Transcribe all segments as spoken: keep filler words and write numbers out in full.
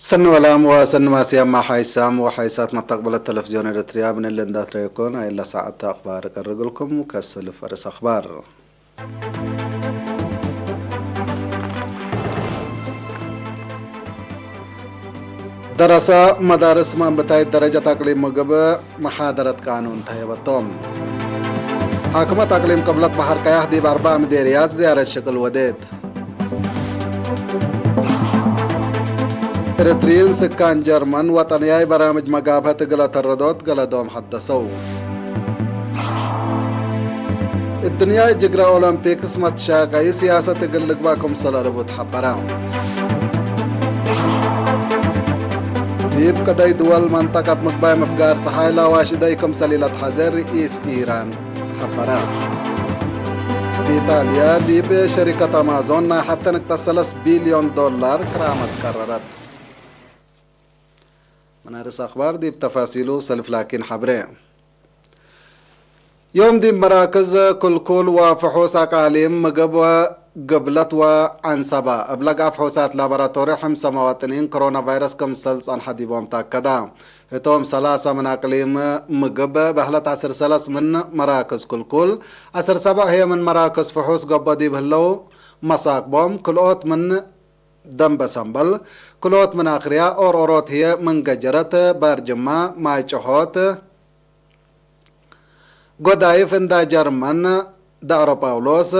ሰኒ ወላም ወሰኒ ማስያም፣ ማ ሓይሳም ወሓይሳት መተቅብለት ተለፍዝዮን ኤረትርያ፣ ምን እሊ እንዳ ትረኤኮን፣ እለ ሳዐት አክባር እቀርግልኩም። ከሰልፍ አርእስ አክባር። ደረሰ መዳርስ መእንብታይት ደረጀት አቅሊም ምግብ መሓደረት ቃኑን ተህየበቶም። ሓክመት አቅሊም ቅብለት በሐር ቀያሕ ዲብ አርበዕ ምዴርያት ዝያረት ሽቅል ወዴት። ኤረትርዪን ስካን ጀርመን ወጠንያይ በራምጅ መጋብሀት እግል አተረዶት ገለዶም ሐደሰው። እድንያይ ጅግረ ኦሎምፒክስ መትሻቀዩ ሲያሰት እግል ልግባእ ክምሰል አለቡ ተሐበረ። ዲብ ቅደይ ድወል መንጠቀት ምግባይ ምፍጋር ጸሓይ ለአዋሽደይ ክምሰል ኢለትሐዜ ርኢስ ኢራን ሐበረ። ኢጣልያ ዲብ ሸሪከት አማዞን ናይ ሐቴ ንቅጠት ሰለስ ቢልዮን ዶላር ክራመት ቀረረት። ምን አርእስ አክባር ዲብ ተፋሲሉ ሰልፍ ላኪን ሐብሬ። ዮም ዲብ መራክዝ ክልኩል ወፍሑስ አቃሊም ምግብ ወግብለት ወዐንሰበ እብ ለግአ ፍሑሳት ላቦራቶሪ ሕምሰ መዋጥኒን ኮሮና ቫይረስ ክምሰል ጸንሐ ዲቦም ተአከደ። ህቶም ሰላሰ ምን አቅሊም ምግብ በህለት ዐስር ሰለስ ምን መራክዝ ክልኩል፣ ዐስር ሰብዕ ህዬ ምን መራክዝ ፍሑስ ገብኦ ዲብ ህለው መሳክቦም፣ ክልኦት ምን ደንበ ሰምበል፣ ክልኦት ምን አክርያ፣ ኦርኦሮት ህዬ ምን ገጀረት፣ ባርጅማ፣ ማይ ጨሆት፣ ጎዳይፍ እንዳ ጀርመን፣ ዳዕሮ ጳውሎስ፣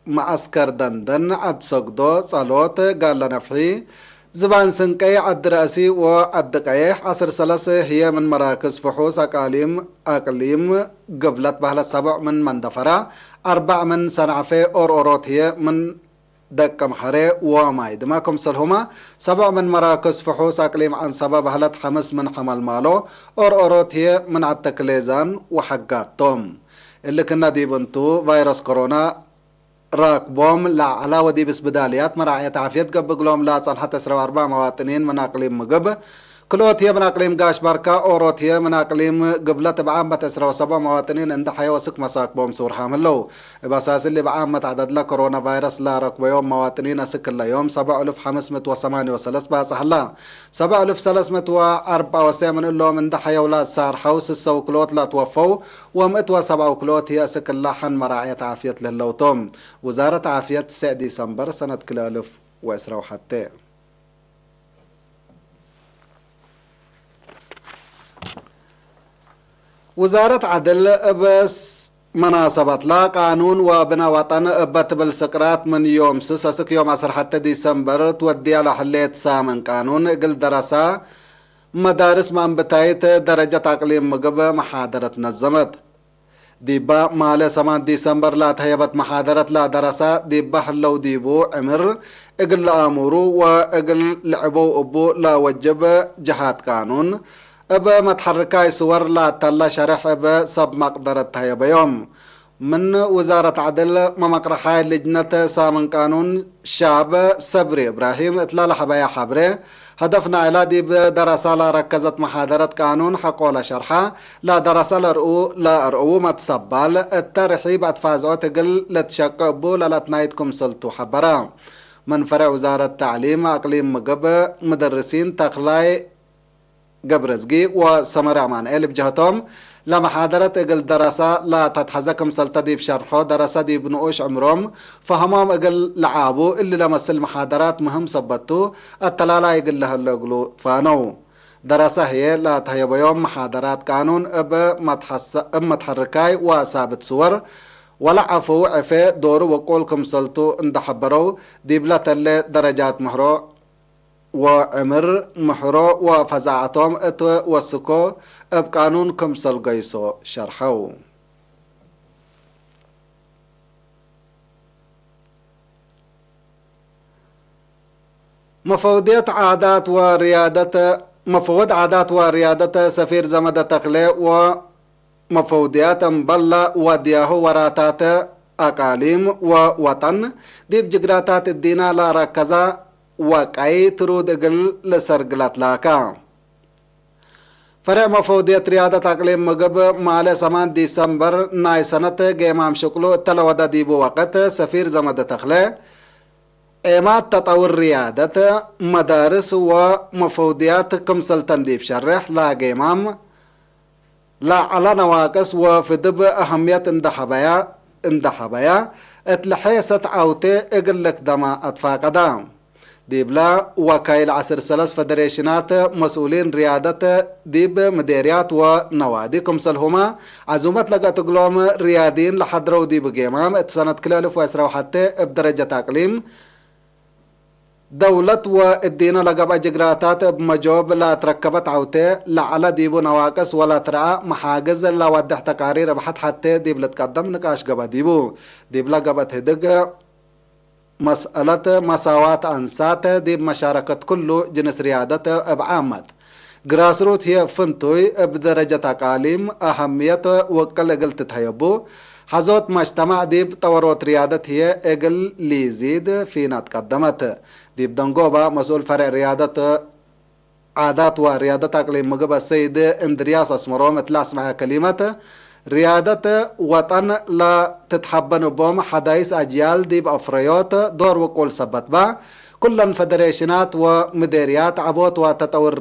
መዐስከር ደንደን፣ ዐድ ሰግዶ፣ ጸሎት፣ ጋለ ነፍሒ፣ ዝባን ስንቀይ፣ ዐድ ረአሲ ወዐድ ቀየሕ፣ ዐስር ሰለስ ህዬ ምን መራክዝ ፍሑስ አቃሊም፣ አቅሊም፣ ግብለት በህለት ሰቦዕ ምን መንደፈራ፣ አርበዕ ምን ሰናዕፌ፣ ኦርኦሮት ህዬ ምን ደቀምሐሬ ወማይ ድመ ክምሰልሁመ፣ ሰብዕ ምን መራክዝ ፍሑስ አቅሊም ዐንሰበ በህለት ሐምስ ምን ሐመልማሎ፣ ኦርኦሮት ህዬ ምን ዐድ ተክሌዛን ወሐጋት ቶም። እሊ ክእነ ዲብ እንቱ፣ ቫይረስ ኮሮና ራክቦም ለዐለ ወዲብ እስብዳልያት መራዕየት ዓፍየት ገብእ እግሎም ለጸንሐት ዕስራ ወአርበዕ መዋጥኒን ምን አቅሊም ምግብ፣ ክልኦት ህዬ ምን አቅሊም ጋሽ ባርካ፣ ኦሮት ህዬ ምን አቅሊም ግብለት እብ ዓመት ዕስራ ወሰብዕ መዋጥኒን እንዴ ሐየው አስክ መሳክቦም ሱር ሃም ህለው። እብ አሳስ እሊ እብ ዓመት ዐደድ ለኮሮና ቫይረስ ለረክበዮም መዋጥኒን አስክ እለ ዮም ሰብዕ እልፍ ሐምስ ምእት ወሰማንየ ወሰለስ ባጽሕ ህላ። ሰብዕ እልፍ ሰለስ ምእት ወአርበዕ ወሰ ምን እሎም እንዴ ሐየው ለአሳርሐው ስሰ ውክልኦት ለአትወፈው ወምእት ወሰብዕ ውክልኦት ህዬ አስክ እለ ሐን መራዕየት ዓፍየት ለህለው ቶም። ውዛረት ዓፍየት ሰዕ ዲሰምበር ሰነት ክልኤ እልፍ ወዕስራ ወሐቴ። ውዛረት ዐድል እብ መናሰበትለ ቃኑን ወብነ ወጠን እበ ትብል ስቅራት ምን ዮም ስስ አስክ ዮም ዐስር ሐቴ ዲሰምበር ትወድያ ለህሌት ሳምን ቃኑን እግል ደረሰ መዳርስ መእንብታይት ደረጀት አቅሊም ምግብ መሓደረት ነዘመት። ዲባ ማለ ሰማን ዲሰምበር ላተህየበት መሓደረት ለደረሰ ዲባ ህለው ዲቡ ዕምር እግል ለአሙሩ ወእግል ልዕበው እቡ ለወጅብ ጀሃት ቃኑን እብ መትሐርካይ ስወር ላተለ ሸርሕ እብ ሰብ መቅደረት ተህየበዮም። ምን ውዛረት ዐድል መመቅረሓይ ልጅነት ሳምን ቃኑን ሻብ ሰብሪ እብራሂም እትለ ለሀበየ ሐብሬ፣ ሀደፍ ናይላ ዲብ ደረሳ ለረከዘት መሓደረት ቃኑን ሐቆለ ሸርሐ፣ ለደረሰ ለርኡ ለአርአዉ መትሰባል እተ ርሒብ አትፋዝዖት እግል ልትሸቂ እቡ ለለትናይት ክምሰልቱ ሐበረ። ምን ፈሬዕ ውዛረት ተዕሊም አቅሊም ምግብ፣ ምድርሲን ተክላይ ገብረዝጊ ወሰመረ አማንኤል እብ ጀህቶም፣ ለመሓደረት እግል ደረሰ ለተትሐዘ ክምሰልተ ዲብ ሸርሖ፣ ደረሰ ዲብ ንኡሽ ዕምሮም ፈሀሞም እግል ለዓቡ እሊ ለመስል መሓደራት ምህም ሰበት ቱ፣ አተላላይ እግል ለሀለ እግሉ ፋነው። ደረሰ ህዬ ለተህየበዮም መሓደራት ቃኑን እብ መትሐሰ-፣ እብ መትሐርካይ ወሳብት ስወር ወለዐፈው ዕፌ ዶሩ ወቁል ክምሰልቱ እንደ ሐበረው፣ ዲብለ ተሌ ደረጃት ምህሮ ወዕምር፣ ምሕሮ ወፈዛዐቶም እት ወስኮ እብ ቃኑን ክምሰል ገይሶ ሸርሐው። መፈውድየት ዓዳት ወርያደት፣ መፈወድ ዓዳት ወርያደት ሰፊር ዘመደ ተክሌ ወ መፈውድያት እምበል ለወድያሁ ወራታት አቃሊም ወወጠን፣ ዲብ ጅግራታት እዲና ለአረከዘ ወቀይ ትሩድ እግል ልሰርግ ለትላከ። ፈሬዕ መፈውድየት ርያደት አቅሊም ምግብ፣ ማሌ ሰማን ዲሰምበር ናይ ሰነት ጌማም ሽቅሉ እተ ለወደ ዲቡ ወቅት፣ ሰፊር ዘመደ ተክሌ፣ ዔማት ተጠውር ርያደት፣ መዳርስ ወመፈውድያት ክምሰልተን ዲብ ሸሬሕ ለአጌማም ለዐለ ነዋቅስ ወፍድብ አሀምየት እንደ ሐበያ፣ እንደ ሐበያ፣ እት ለሔሰት ዐውቴ እግል ልክደማ አትፋቀዳ። ዲብለ ወካይል ዐስር ሰለስ ፈደሬሽናት መስኡሊን ርያደት ዲብ ምዴርያት ወነዋዲ ክምሰልሁመ ዐዙመት ለገአት እግሎም ርያድይን ለሐድረው ዲብ ጌማም እት ሰነት ክልኤ አልፍ ወዐስራ ወሐቴ እብ ደረጀት አቅሊም ደውለት ወእዲነ ለገብአ ጅግራታት እብ መጆብ ለአትረከበት ዐውቴ ለዐለ ዲቡ ነዋቅስ ወለትረአ መሓግዝ ለወዴሕ ተቃሪር እብ ሐት-ሐቴ ዲብ ልትቀደም ንቃሽ ገብአ ዲቡ። ዲብለ ገብአት ህድግ መስአለት መሳዋት አንሳት ዲብ መሻረከት ኩሉ ጅንስ ርያደት እብ ዓመት፣ ግራስሩት ህዬ ፍንቱይ እብ ደረጀት አቃሊም አሀምየት ወቅል እግል ትትሀየቡ፣ ሐዞት መጅተማዕ ዲብ ጠወሮት ርያደት ህዬ እግል ሊዚድ ፊናት ቀደመት። ዲብ ደንጎባ መስኡል ፈሬዕ ርያደት ዓዳት ወርያደት አቅሊም ምግብ አሰይድ እንድርያስ አስመሮም እት ለአስመዐ ከሊመት፣ ርያደት ወጠን ለትትሐበን እቦም ሐዳይስ አጅያል ዲብ አፍረዮት ዶር ውቁል ሰበት በ። ኩለን ፈደሬሽናት ወምዴርያት ዐቦት ወተጠውር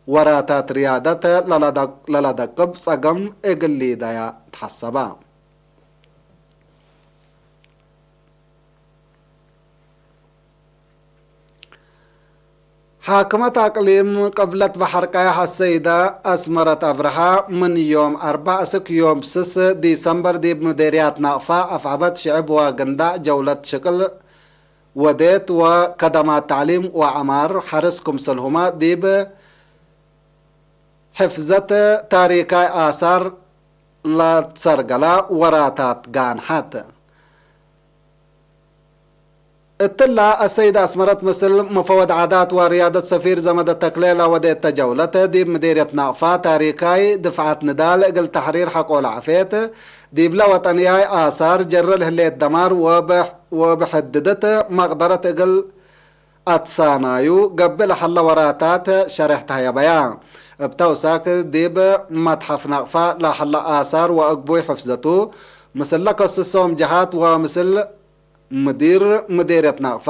ወራታት ርያደት ለለደ-፣ ለለደቅብ ጸገም እግል ሊደያ ተሐሰበ። ሓክመት አቅሊም ቅብለት በሐር ቀያሕ አሰይደ አስመረት አብርሃ፣ ምን ዮም አርበዕ እስክ ዮም ስስ ዲሰምበር ዲብ ምዴርያት ናቅፋ፣ አፍዐበት ሽዕብ ወግንዳዕ ጀውለት ሽቅል ወዴት ወከደማት ተዕሊም ወዐማር ሐርስ ክምሰልሁመ ዲብ ሕፍዘት ታሪካይ አሳር ለትሰርገላ ወራታት ጋንሐት። እትላ አሰይድ አስመረት ምስል መፈወድ ዓዳት ወርያደት ሰፊር ዘመደ ተክሌ ለወዴተ ጀውለት፣ ዲብ ምዴርየት ናቅፋ ታሪካይ ድፍዓት ንዳል እግል ተሕሪር ሐቆለ ዓፍየት፣ ዲብለ ወጠንያይ አሳር ጀረ ለህሌት ደማር ወብሕ-፣ ወብሕድድት መቅደረት እግል አትሳናዩ ገብእ ለሀለ ወራታት ሸሬሕ ተሀየበያ። እብ ተውሳክ ዲብ መትሐፍ ናቅፋ ለሀለ አሳር ወአግቡይ ሕፍዘቱ ምስለ ከስሶም ጀሃት ወምስል ምዲር ምዴርየት ናቅፋ፣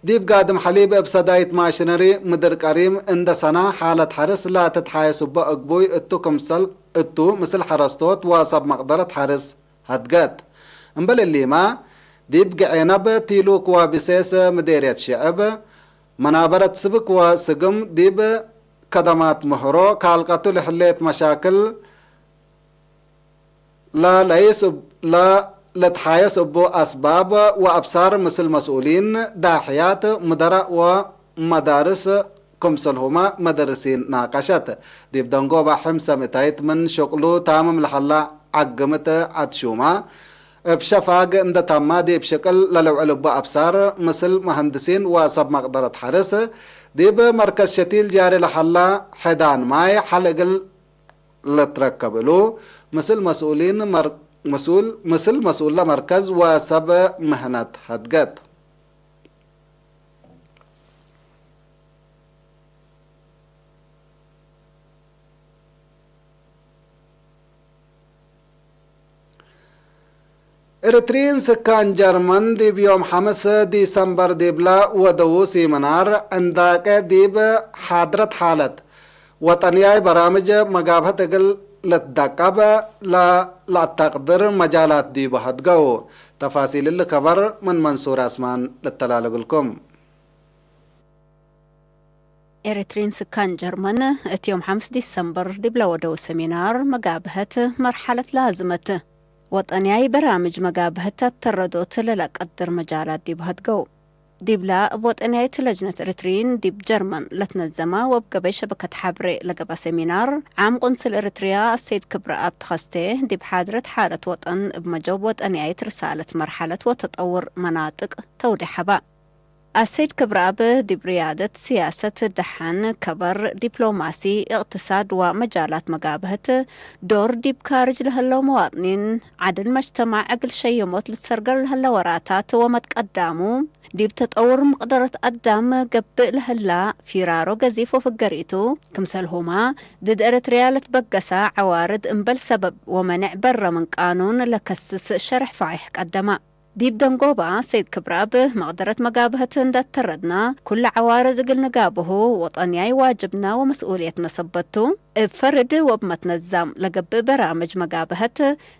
ዲብ ጋድም ሐሊብ እብ ሰዳይት ማሽነሪ ምድር ቀሪም እንደ ሰና ሓለት ሐርስ ለትትሓየስ እቡ አግቡይ እቱ ክምሰል እቱ ምስል ሐረስቶት ወሰብ መቅደረት ሐርስ ሀድገት። እምበል እሊመ፣ ዲብ ገዔነብ ቲሉክ ወብሴስ ምዴርየት ሽዕብ፣ መናበረት ስብክ ወስግም ዲብ ከደማት ምህሮ ካልቀቱ ለህሌት መሻክል ለለይስ እብ-፣ ለልትሓየስ እቡ አስባብ ወአብሳር ምስል መስኡሊን፣ ዳሕያት፣ ሙደራእ ወመዳርስ ክምሰልሁመ መደርሲን ናቀሸት። ዲብ ደንጎባ ሕምሰ ምእታይት ምን ሽቅሉ ታምም ለሀላ ዐግምት ዐድ ሹማ፣ እብ ሸፋግ እንደ ታማ ዲብ ሽቅል ለልውዕል እቡ አብሳር ምስል መሀንድሲን ወሰብ መቅደረት ሐርስ፣ ዲብ መርከዝ ሸቲል ጃሪ ለሀላ ሕዳን ማይ ሐል እግል ልትረከብ እሉ፣ ምስል መስኡሊን መር-፣ መስኡል፣ ምስል መስኡለ መርከዝ ወሰብ ምህነት ሀድገት። ኤሪትሪን ስካን ጀርመን ዲብ ዮም ሐምስ ዲሰምበር ዲብለ ወደዉ ሲምናር ዕንዳቄ ዲብ ሓድረት ሓለት ወጠንያይ በራምጅ መጋብሀት እግል ልትደቀብ ለ-፣ ለአተቅድር መጃላት ዲቡ ሀድገው። ተፋሲል እሊ ከበር ምን መንሱር አስማን ልተላል እግልኩም። ኤሪትሪን ስካን ጀርመን እት ዮም ሐምስ ዲሰምበር ዲብ ለወደው ሰሚናር መጋብሀት መርሐለት ላዝመት ወጠንያይ በራምጅ መጋብሀት አተረዶት ለለቀድር መጃላት ዲብ ሀድገው። ዲብላ እብ ወጠንያይት ለጅነት ኤሪትሪን ዲብ ጀርመን ለትነዘመ ወእብ ገበይ ሸበከት ሐብሬ ለገብአ ሰሚናር፣ ዓም ቁንስል ኤሪትሪያ አሰይድ ክብረአብ ተኸስቴ ዲብ ሓድረት ሓለት ወጠን እብ መጀብ ወጠንያይት ርሳለት መርሐለት ወተጠውር መናጥቅ ተውዴሕ ሀባ። አሰይድ ክብረአብ ዲብ ርያደት፣ ስያሰት፣ ደሐን፣ ከበር፣ ዲፕሎማሲ፣ እቅትሳድ ወመጃላት መጋብህት ዶር ዲብ ካርጅ ለህለው መዋጥኒን፣ ዐድል መጅተማዕ እግል ሸየሞት ልትሰርገል ለህለ ወራታት ወመትቀዳሙ፣ ዲብ ተጠውር መቅደረት አዳም ገብእ ለህላ ፊራሮ ገዚፍ ወፍገሪቱ፣ ክምሰልሁማ ድድ ኤረትርያ ለትበገሳ ዐዋርድ እምበል ሰበብ ወመኔዕ በረ ምን ቃኑን ለከስስ ሸርሕ ፋይሕ ቀደማ። ዲብ ደንጎባ ሰይድ ክብረአብ፣ መቅደረት መጋብህት እንዴ ተረድና፣ ኩሉ ዐዋርድ እግል ንጋብሁ ወጠንያይ ዋጅብና ወመስኡልየትና ሰበት ቱ። እብ ፈርድ ወእብ መትነዛም ለገብእ በራምጅ መጋብሀት፣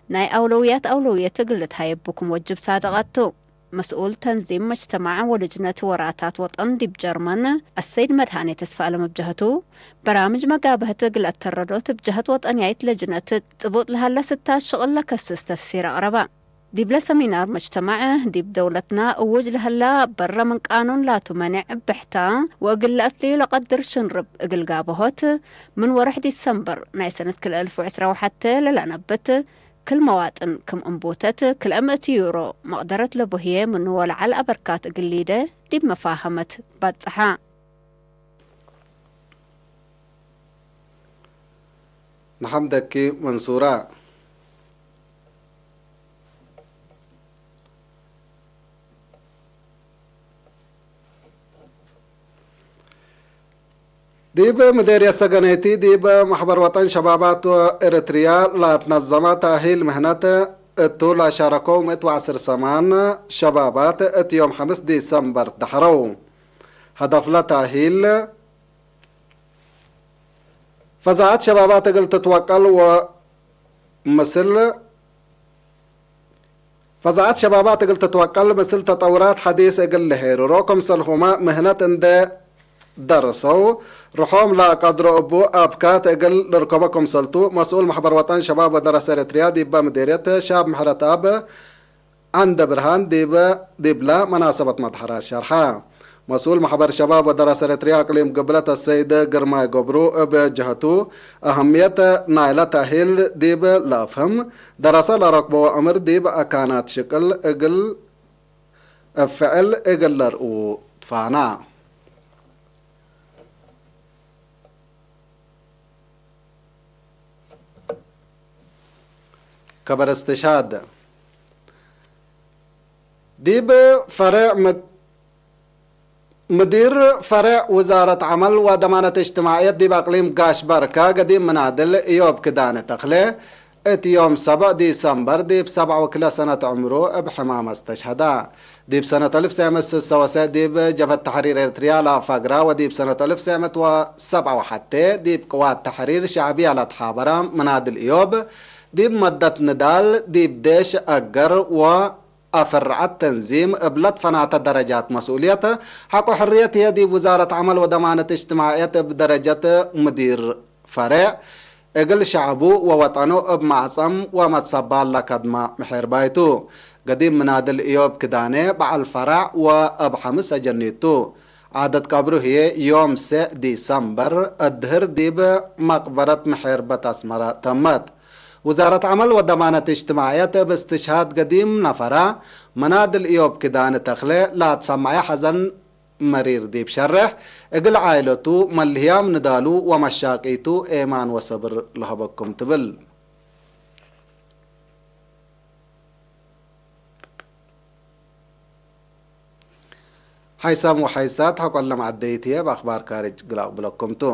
ናይ አውለውያት አውለውየት እግል ልትሀየቡ ክም ወጅብ ሳድቀት ቱ። መስኡል ተንዚም መጅተማዕ ወልጅነት ወራታት ወጠን ዲብ ጀርመን አሰይድ መድሃኔ ተስፋአለም እብ ጀህቱ፣ በራምጅ መጋብሀት እግል አተረዶት እብ ጀህት ወጠንያይት ለጅነት ጽቡጥ ለሀለ ስታት ሽቅል ለከስስ ተፍሲር አቅረበ። ዲብለ ሰሚናር መጅተማዕ፣ ዲብ ደውለትና እውጅ ለህላ በረ ምን ቃኑን ላቱ መኔዕ ብሕታ ወእግል ለአትልዩ ለቀድር ሽንርብ እግል ጋብሆት፣ ምን ወርሕ ዲሰምበር ናይ ሰነት ክልኤ አልፍ ወዕስራ ወሐቴ ለለአነብት ክል መዋጥን ክም እንቡተት ክልኤ ምእት ዩሮ መቅደረት ለቡ ህዬ ምኑ ወለዐል አበርካት እግል ሊደ ዲብ መፋሀመት በጽሐ። ነሐምደኪ መንሱራ። ዲብ ምዴርየት ሰገነይቲ፣ ዲብ መሕበር ወጠን ሸባባት ኤረትርያ ለአትነዘመ ታሂል ምህነት እቱ ለሻረከው ምእት ወዐስር ሰማን ሸባባት እት ዮም ሐምስ ዲሰምበር ደሐረው። ሀደፍለ ታሂል ፈዛዐት ሸባባት እግል ትትወቀል ወምስል፣ ፈዛዐት ሸባባት እግል ትትወቀል ምስል ተጠውራት ሐዲስ እግል ልሄርሮ ክምሰልሁመ ምህነት እንዴ ደርሰው ርሖም ለአቀድሮ እቡ አብካት እግል ልርከቦ ክምሰልቱ መስኡል መሕበር ወጠን ሸባብ ወደረሰ ኤረትርያ ዲበ ምዴርየት ሻብ ምሕረት አብ ዐንደ ብርሃን ዲበ፣ ዲብለ መናሰበት መትሐራት ሸርሐ። መስኡል መሕበር ሸባብ ወደረሰ ኤረትርያ አቅሊም ግብለት አሰይድ ግርማይ ገብሩ እብ ጀህቱ፣ አህምየት ናይለ ተእሂል ዲብ ለአፍህም፣ ደረሰ ለረክበዎ ዕምር ዲብ አካናት ሽቅል እግል፣ እብ ፍዕል እግል ለርኡ ትፋና። ከበር እስትሽሃድ ዲብ ፈሬዕ ምድ-፣ ምዲር ፈሬዕ ውዛረት ዐመል ወደማነት እጅትማዕየት ዲብ አቅሊም ጋሽ በርከ ገዲም ምናድል እዮብ ክዳነ ተክሌ፣ እት ዮም ሰብዕ ዲሰምበር ዲብ ሰብዕ ወክልኤ ሰነት ዕምሩ እብ ሕማም አስተሽሀደ። ዲብ ሰነት አልፍ ሰዕ ምእት ስሰ ወሰዕ ዲብ ጀብሀት ተሕሪር ኤርትርያ ለአፋግራ ወዲብ ሰነት አልፍ ሰዕ ምእት ወሰብዓ ወሐቴ ዲብ ቅዋት ተሕሪር ሸዕብያ ለትሓበራ ምናድል እዮብ፣ ዲብ መደት ንዳል ዲብ ዴሽ አገር ወአፍርዐት ተንዚም እብ ለትፈናተ ደረጃት መስኡልየት ሐቆ ሕርየት ህዬ ዲብ ውዛረት ዐመል ወደማነት እጅትማዕየት እብ ደረጀት ምዲር ፈሬዕ፣ እግል ሸዐቡ ወወጠኑ እብ መዕጸም ወመትሰባል ለከድመ ምሔርባይ ቱ። ገዲም ምናድል እዮብ ክዳኔ በዐል ፈራዕ ወእብ ሐምስ አጀኒት ቱ። ዓደት ቀብሩ ህዬ ዮም ሴዕ ዲሰምበር እድህር ዲብ መቅበረት ምሔርበት አስመረ ተመት። ውዛረት ዐመል ወደማነት እጅትማዕየት እብ እስትሽሃድ ገዲም ነፈራ ምናድል እዮብ ክዳኔ ተክሌ ለአትሰመዐ ሐዘን መሪር ዲብ ሸሬሕ፣ እግል ዓይለቱ መልህያም ንዳሉ ወመሻቂቱ ኤማን ወሰብር ለሀበኩም ትብል። ሓይሳም ወሓይሳት ሐቆ ለመዐደይት ህዬ እብ አክባር ካርጅ እግል አቅብለኩም ቱ።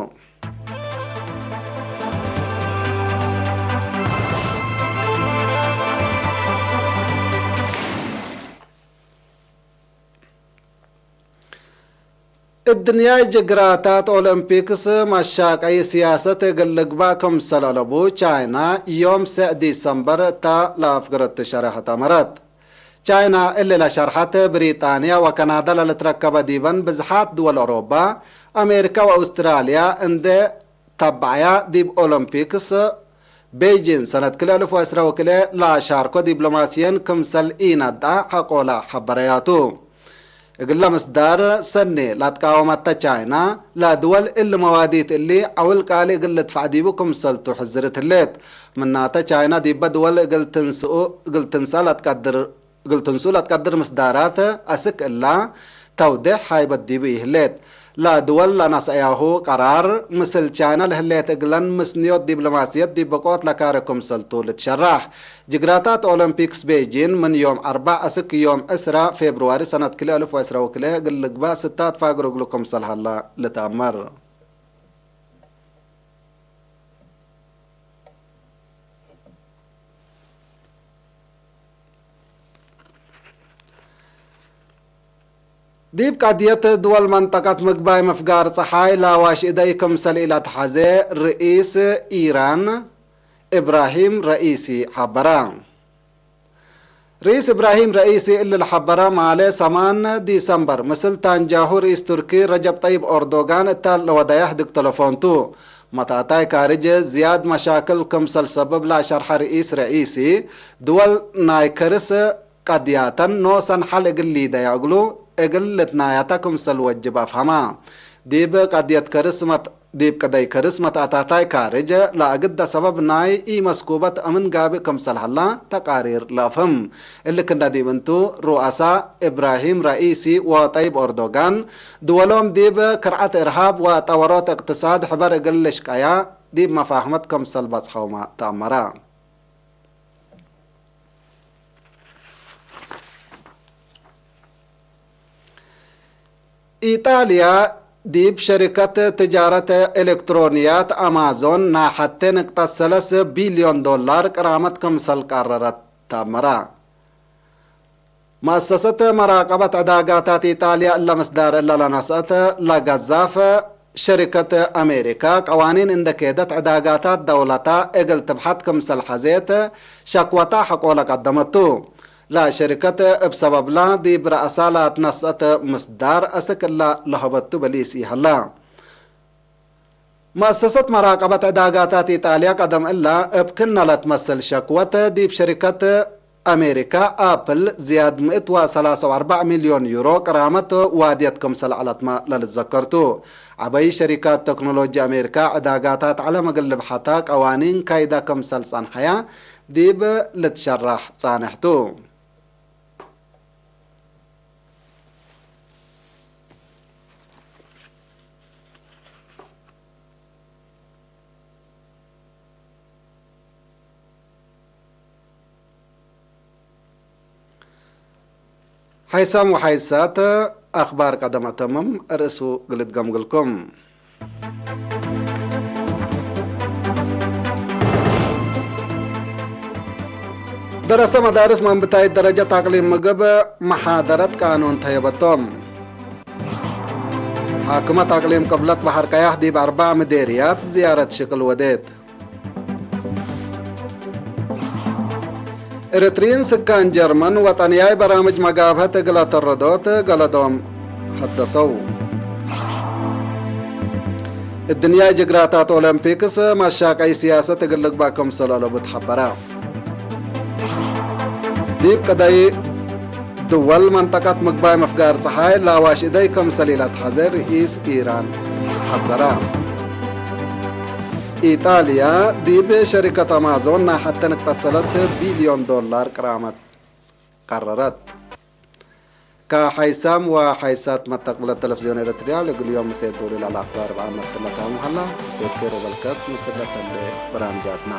እድንያይ ጅግራታት ኦሎምፒክስ መሻቀይ ስያሰት እግል ልግባእ ክምሰል አለቡ ቻይና ዮም ሴዕ ዲሰምበር እተ ለአፍግረቱ ሸረሐት አመረት። ቻይና እሊ ለሸርሐት ብሪጣንያ ወከናዳ ለልትረከበ ዲበን ብዝሓት ድወል ኦሮባ፣ አሜሪካ ወአውስትራልያ እንዴ ተበዐያ ዲብ ኦሎምፒክስ ቤይጂን ሰነት ክልኤ አልፍ ወዕስራ ወክልኤ ለአሻርኮ ዲፕሎማስየን ክምሰል ኢነድአ ሐቆለ ሐበረያቱ። እግለ ምስዳር ሰኔ ለትቃወመተ ቻይና፣ ለድወል እሊ መዋዲት እሊ ዐውል ቃሊ እግል ልድፈዕ ዲቡ ክምሰልቱ ሕዝርት ህሌት። ምናተ ቻይና ዲበ ድወል እግል ትንስኡ፣ እግል ትንሰእ ለትቀድር እግል ትንሱ ለትቀድር ምስዳራት አስክ እላ ተውዴሕ ሃይበት ዲቡ ኢህሌት። ለድወል ለነስአያሁ ቀራር፣ ምስል ቻይና ለህሌት እግለን ምስንዮት ዲፕሎማስየት ዲብ ብቆት ለካሬ ክምሰልቱ ልትሸራሕ። ጅግራታት ኦሎምፒክስ ቤይጂን ምን ዮም አርበዕ አስክ ዮም ዕስራ ፌብርዋሪ ሰነት ክልኤ አልፍ ወዕስራ ወክልኤ እግል ልግባእ ስታት ፋግር እግሉ ክምሰል ሀላ ልትአመር። ዲብ ቀድየት ድወል መንጠቀት ምግባይ ምፍጋር ጸሓይ ላዋሽ እደይ ክምሰል ኢለትሐዜ ርኢስ ኢራን እብራሂም ረኢሲ ሐበረ። ርኢስ እብራሂም ረኢሲ እሊ ለሐበረ ማሌ ሰማን ዲሰምበር ምስል ታንጃሁ ርኢስ ቱርኪ ረጀብ ጠይብ ኦርዶጋን እተ ለወደየ ህድግ ተለፎን ቱ። መታታይ ካርጅ ዝያድ መሻክል ክምሰል ሰብብ ለአሸርሐ ርኢስ ረኢሲ፣ ድወል ናይ ከርስ ቀድያተን ኖሰን ሐል እግል ሊደያ እግሉ፣ እግል ልትናያተ ክምሰል ወጅብ አፍሀማ። ዲብ ቀድየት ከርስ መት-፣ ዲብ ቅደይ ከርስ መትአታታይ ካርጅ ለአግደ ሰበብ ናይ ኢመስኩበት አምን ጋብእ ክምሰል ሀላ ተቃሪር ለአፍህም። እሊ ክነ ዲብ እንቱ፣ ሩአሳ እብራሂም ረኢሲ ወጠይብ ኦርዶጋን፣ ድወሎም ዲብ ክርዐት እርሃብ ወጠወሮት እቅትሳድ ሕበር እግል ልሽቀያ ዲብ መፋህመት ክምሰል በጽሐውመ ተአመረ። ኢጣልያ ዲብ ሸሪከት ትጃረት ኤሌክትሮንያት አማዞን ናይ ሐቴ ንቅጠት ሰለስ ቢልዮን ዶላር ቅራመት ክምሰል ቀረረት ተአመረ። መአሰሰት መራቀበት ዕዳጋታት ኢጣልያ እለ ምስዳር እለ ለነስአት ለገዛፍ ሸሪከት አሜሪካ፣ ቀዋኒን እንዴ ኬደት ዕዳጋታት ደውለታ እግል ትብሐት ክምሰል ሐዜት ሸክወታ ሐቆለ ቀደመቱ። ለሸሪከት እብ ሰበብላ ዲብ ረአሳ ለአትነስአት ምስዳር አስክ እለ ለሀበቱ በሊስ ኢሀላ። መአሰሰት መራቀበት ዕዳጋታት ኢጣልያ ቀደም እለ እብ ክነ ለትመስል ሸክወት ዲብ ሸሪከት አሜሪካ አፕል ዝያድ ምእት ወሰላሳ ወአርበዕ ሚልዮን ዩሮ ቅራመት ዋድየት ክምሰል ዐለትመ ለልትዘከር ቱ። ዐበይ ሸሪካት ተክኖሎጂ አሜሪካ ዕዳጋታት ዐለም እግል ልብሐታ ቀዋኒን ካይዳ ክምሰል ጸንሐያ ዲብ ልትሸራሕ ጻንሕ ቱ። ሐይሳም ወሐይሳት አኽባር ቀደም አተምም ርእሱ ግልድ ገምግልኩም። ደረሰ መዳርስ መንብታይት ደረጀት አቅሊም ምግብ መሓደረት ቃኑን ተየበቶም። ሓክመት አቅሊም ቅብለት በሐር ቀያሕ ዲብ አርበዕ ምዴርያት ዝያረት ሽቅል ወዴት። ኤረትርዪን ስካን ጀርመን ወጠንያይ በራምጅ መጋብሀት እግል አተረዶት ገለዶም ሐደሰው። እድንያይ ጅግራታት ኦሎምፒክስ መሻቀይ ስያሰት እግል ልግባእ ክምሰል አለቡ ተሐበረ። ዲብ ቅደይ ድወል መንጠቀት ምግባይ ምፍጋር ጸሓይ ላዋሽ እደይ ክምሰል ኢለትሐዜ ርኢስ ኢራን ሐዘረ። ኢጣልያ ዲብ ሸሪከት አማዞን ናይ ሐቴ ንቅጠት ሰለስ ቢልዮን ዶላር ቅራመት ቀረረት። ከሐይሳም ወሐይሳት መተቅብለት ተለፍዝዮን ኤረትርያ ለእግል ዮም ምሴት ዶል ለአክባር በአመት ለታሙ ሀላ። ምሴት ኬር ወበልከት ምስል ለተሌ በራምጃትና።